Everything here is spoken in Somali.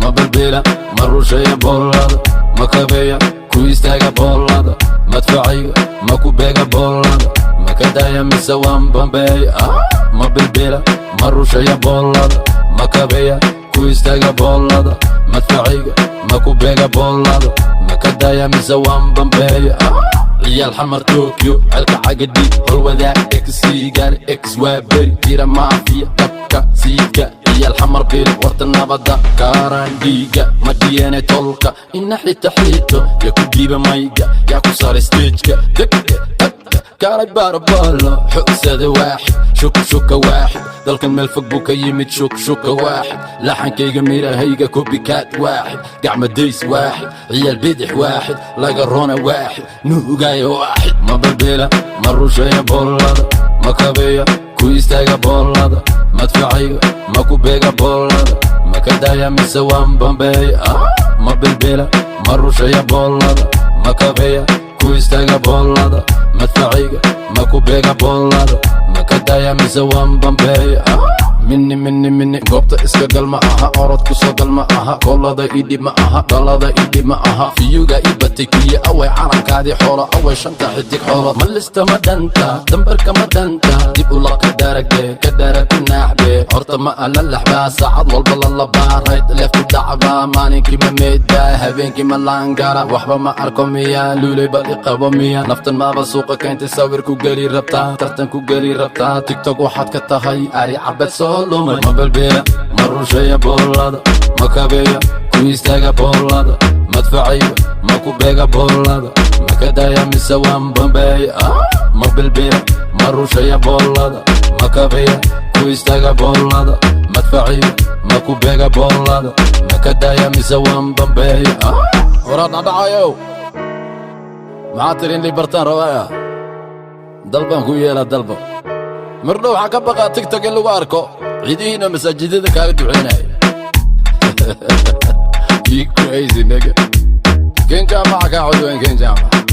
Ma bilbila, ma rusheeya boolada, ma kabeeya ku istaaga boolada, madfacayga ma ku beega boolada, ma ka daaya mise waan bambeeya? Ma bilbila, ma rusheeya boolada, ma kabeeya ku istaaga boolada, madfacayga ma ku beega boolada, ma ka daaya mise waan bambeeya? Ciyaal Xamar, Tokyo, celka cagadhi, holwadaag, X-gaar, X waa beri jira, maafiya dabka siidka, ciyaal Xamar, bil warta nabada, kaaraan dhiiga ma dhiyene, tolka ina xita xiito, ya ku dhiiba mayga, yaa ku saaray stageka, degde tagta kaalay baarabalo xogsada waaxid, shuk shuka waaxid, dalkan meel fog buu ka yimid, shuk shuka waaxid, laxankayga mirahayga copycat waaxid, gacmadays waaxid, ciyaal bidix waaxid, laga rona waaxid, nuugaya waaxid. Ma balbila, ma rusheeya boolada, ma kabeeya ku istaaga boolada, madfacayga ma ku beega boolada, ma ka daaya mise waan bambeeya? Ma bilbila, ma rusheeya boolada, ma kabeeya ku istaaga boolada, madfacayga ma ku beega boolada, ma ka daaya mise waan bambeeya? Mini mini mini goobta iska gal ma aha, orod ku soo gal ma aha, koolada idhib ma aha, dhalada idhib ma aha, fiyuga i batay kuye, away calankaadii xoolo, away shanta xidig xoolo, ma lista, ma dhanta dambarka, ma dhanta dib ula ka daragde, ka dara ku naaxbe, horta ma ala laxbaa, saacad walba la labaa, right left ku dhacbaa, maalinkii ma meedbaa, habeenkii ma laangara, waxba ma arko miya, luuley bal i qabo miya, naftan maaba suuqa keentay, sawir ku geli rabtaa, tartan ku geli rabtaa, TikTok waxaad ka tahay ari cabed soo lumay. Ma belbeela, ma rusheeya boolada, ma kabeeya ku istaaga boolada, madfacayga ma ku beega boolada, ma ka daaya mise waan bambeeya? Ma bilbila, ma rusheeya boolada, ma kabeeya ku istaaga boolada, madfacayga ma ku beega boolada, ma ka daaya mise waan bambeeya? Waraa dhadhacayow, maxaa tiri? In lii bartaan rabaaya, dalbaan ku yeelaa dalba. Mirdhow waxaan ka baqaa TikTok in lagu arko ciidihiina masaajidada kaaga duceynaya. You crazy nigga. Ken Jaamaca kaa codweyn, Ken Jaamac.